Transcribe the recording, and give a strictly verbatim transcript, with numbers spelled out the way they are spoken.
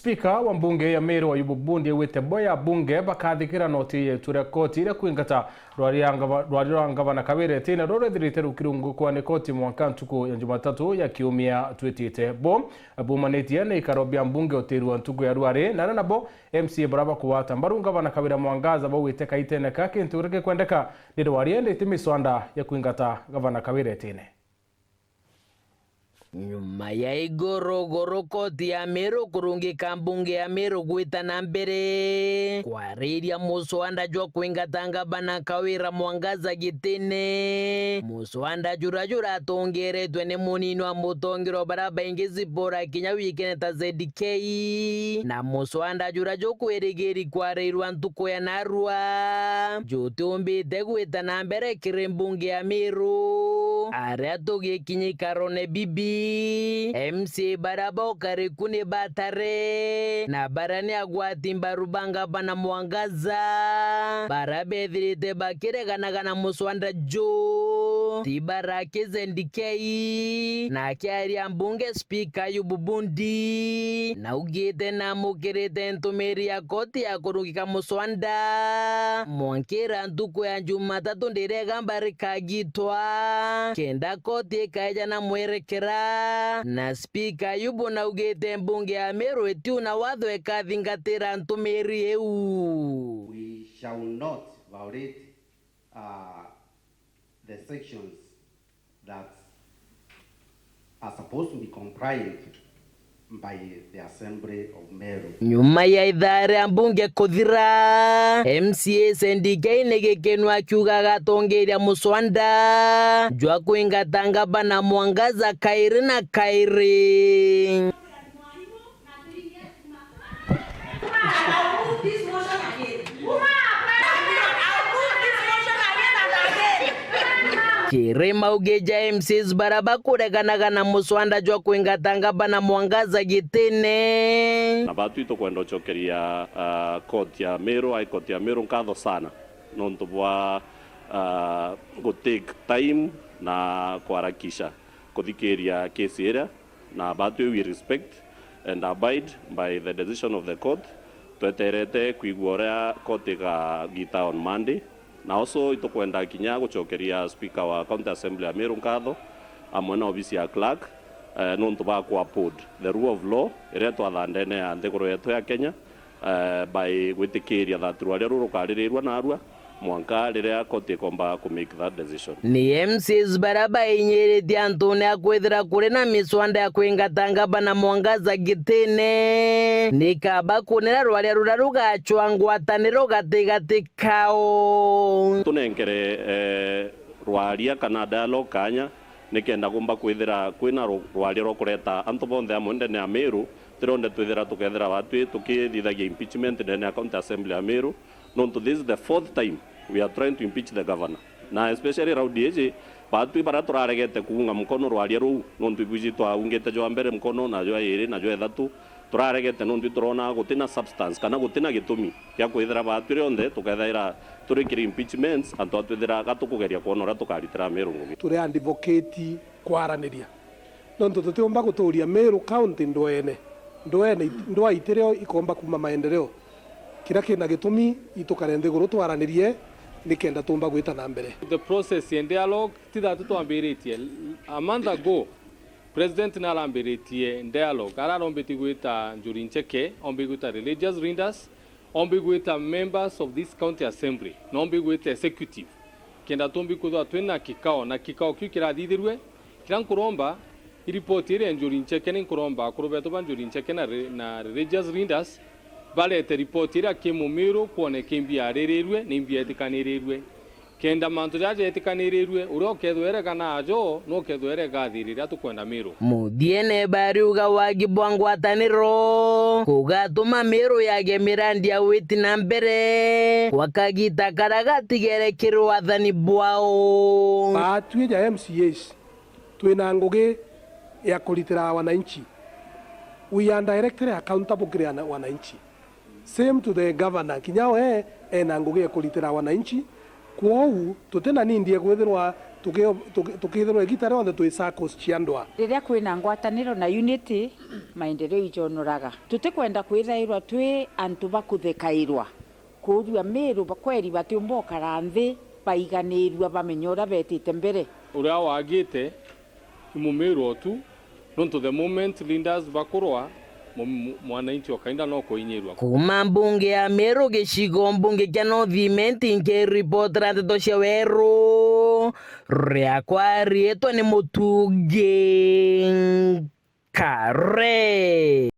Spika wa mbunge ya Meru Ayubu Bundi augite bo ya bunge bakathikira noti yetu ria koti iria kwingata rwari ya ngava-, rwari rwa ngavana Kawira Etiene ruria rwithirite rukirungikwa ni koti mwanka ntuku ya Jumatatu ya kiumia twitite. Bo bumanitie na ikaro bia mbunge utirwa ntuku ya rwari, na aria nabo M C A baria bakugwata mbaru ngavana Kawira Mwangaza baugite kaitene ka kintu kiria gikwendeka ni rwari indi ti miswanda ya kwingata gavana Kawira Etiene. Nyuma ya iguruguru koti ya Meru kurungika mbunge ya Meru gwita na mbere kwariria muswanda jwa kwingata ngavana Kawira Mwangaza gitine, muswanda jura juratongeretwe ni munini wa mutongeria wa baria baingi Zipporah Kinyau yikene ta Z K, na muswanda jura jukwirigiri kwariirwa ntuku ya narua jutiumbite gwita na mbere kiri mbunge ya Meru. Aria tugikinya ikarone bibi, M C A baria baukari ku ni batare, na baria ni agwati mbaru ba ngavana Mwangaza, baria bethirite bakireganaga na muswanda ju, ti baraki Z K, na akiaria mbunge Spika Ayubu Bundi naugite namukirite ntumiri ya koti ya kurungika muswanda mwankira ntuku ya Jumatatu ndiria igamba rikagitwa kenda koti ikaeja na mwerekera. Na Spika Ayubu naugite mbunge ya Meru itiuna watho ikathingatira ntumiri iu. We shall not violate, uh, the sections that are supposed to be complied by the Assembly of Meru. Nyuma ya ithaa ria mbunge kuthira, M C A Sendikei ni gikenu akiuga agatongeria muswanda jwa kwingata ngavana Mwangaza kairi na kairi. Kiri mauge ja M C As baria bakureganaga na muswanda jwa kwingata ngavana Mwangaza gitine. Na batwi tukwenda ucokeria, ah, koti ya Meru, High Court ya Meru nkatho sana nontu bwa, ah, gu take time na kwarakisha kuthikiria kesi iria. Na batwi we respect and abide by the decision of the court. Tweterete kwigua uria court igagita on Monday. Na also itukwenda kinya gucokeria Speaker wa County Assembly ya Meru nkatho, amwe na obisi ya clerk, eh, nontu bwa ku uphold the rule of law iria twathaa ndene ya nthiguru yetu ya Kenya, eh, by gwitikiria that rwaria ruru rukaririrua narua mwanka riria court ikomba ku make that decision. Ni M C As baria bainyiritie antune a kwithira kuri na miswanda ya kwingata ngavana Mwangaza gitine, ni kaba kunira rwaria ruria rugacwa ngwataniro gatigati kao. Tunenkere, eh, rwaria kana dialogue kanya nikenda kumba kwithira kwina ru-, rwaria rwa kureta antu bonthe amwe ndene ya Meru, tironde twithira tukethira batwi tukithithagia impeachment ndene ya County Assembly ya Meru, nontu this is the fourth time we are trying to impeach the governor. Na especially round iji, batwi baria turaregete kuunga mkono rwaria ruu, nontu ibwiji twaungite jwa mbere mkono, na jwa iri, na jwa ithatu, turaregete nontu turona gutina substance kana gutina gitumi gia kwithira batwi rionthe tukethaira turi kiri impeachments, antu atwithira gatukugeria kwona uria tukaritira Meru ngugi. Turi advocate kwaraniria. Nontu tutiumba guturia Meru County ndwene. Ndwene it-, ndwaa itirio ikomba kuuma maendeleo. Kiria kina gitumi itukare nthiguru twaranirie nikenda tumba gwita na mbere. The process in dialogue, ti that twambiritie. A month ago, President narambiritie dialogue. Ara arombitie gwita Njuri Ncheke, ombi gwita religious leaders, ombi gwita members of this county assembly, na ombi gwita executive. Kenda tumbi kwithirwa twina kikao, na kikao kiu kirathithirue, kiria nkuromba, i ripoti iria Njuri Ncheke, ni nkuromba akuru betu ba Njuri Ncheke na re-, na religious leaders, barete ripoti iria ki Mumiru kwoneka imbi yaririrue, na imbi yetikanirirue. Kenda mantu jaja jetikanirirue, uria ukethwa erega najo, nukethwa erega athiri riria tukwenda Miru. Muthiene bariuga wagi bwa ngwataniro kugatuma Miru yage mirandi ya witi na mbere gwa kagita karia gatigere kiri wathani bwao. Baatwi ja M C As twina ngugi ya kuritira wananchi. We are directly accountable kiri ana-, wananchi. Same to the governor, kinya we ena ngugi ya kuritira wananchi. Kwou tutina need ya kwithirwa Tuki- tuki- tukithirwa igita rionthe twi circles cia ndwaa. Riria kwina ngwataniro na unity, maendeleo ijonoraga. Tutikwenda kwithairwa twi antu ba kuthekairwa, kuurua Miru ba- kweri batiumba ukara nthi baiganirua bamenye uria betite mbere. Uria wagite i Mumiru o tu, nontu the moment leaders bakurwa, mu- mu- mwananchi o kainda no kuinyirwa. Kuuma mbunge ya Miru gicigo mbunge kia North Imenti, nkiripotera ndeto cia Weru, riakwa riitwa ni Mutungi Nkare.